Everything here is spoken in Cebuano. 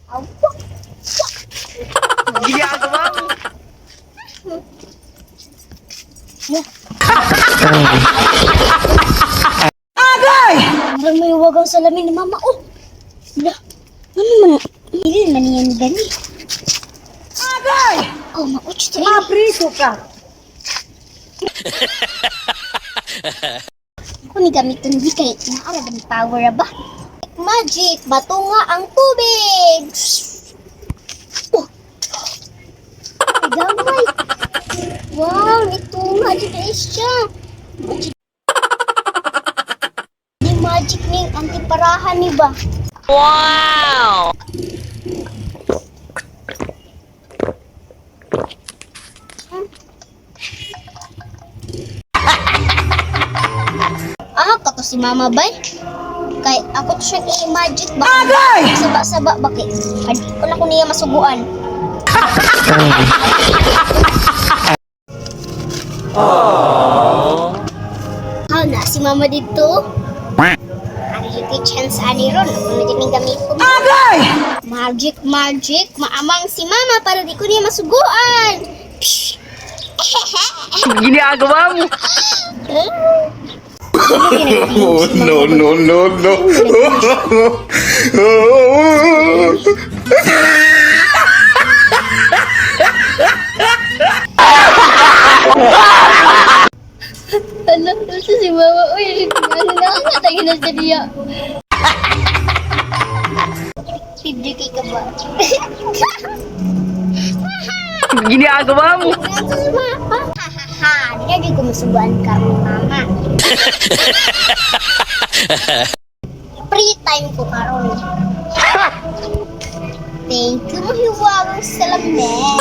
Awa. Ginagawa mo. Parang may wag ang salamin ni Mama. Oh! Wala. Ano man? Hindi man niya ni gani. Agay! Oh, mauch to. Mapriso ka. Ako ni gamiton di kay naara ang power ba? Magic, bato nga ang tubig. Oh. Ay, gamay. Wow, nitunga jud ay siya. Magic. Di magic ning antiparahan ni ba? Wow! Ah, kato si Mama bay. Kay ako to siyang i-magic ba? Agay! Saba-saba ba kay? Adi ko na ko niya masuguan. How na si Mama dito? Ano yung kay chance ani ron? Ako na din yung gamiton. Agay! Magic, magic, maamang si Mama para di ko niya masuguan. Psh! Ginagawa mo. Oh, no, no, no, no. Ano, nasa si Mama. Uy, ano na nga, tayo na sa niya. 50K ka ba? Ginagawa mo. Nasa si Mama. Ha ha ha, di na di ko masubuan ka ni Mama. Free time ko karon. Thank you, mahiwagang salamin.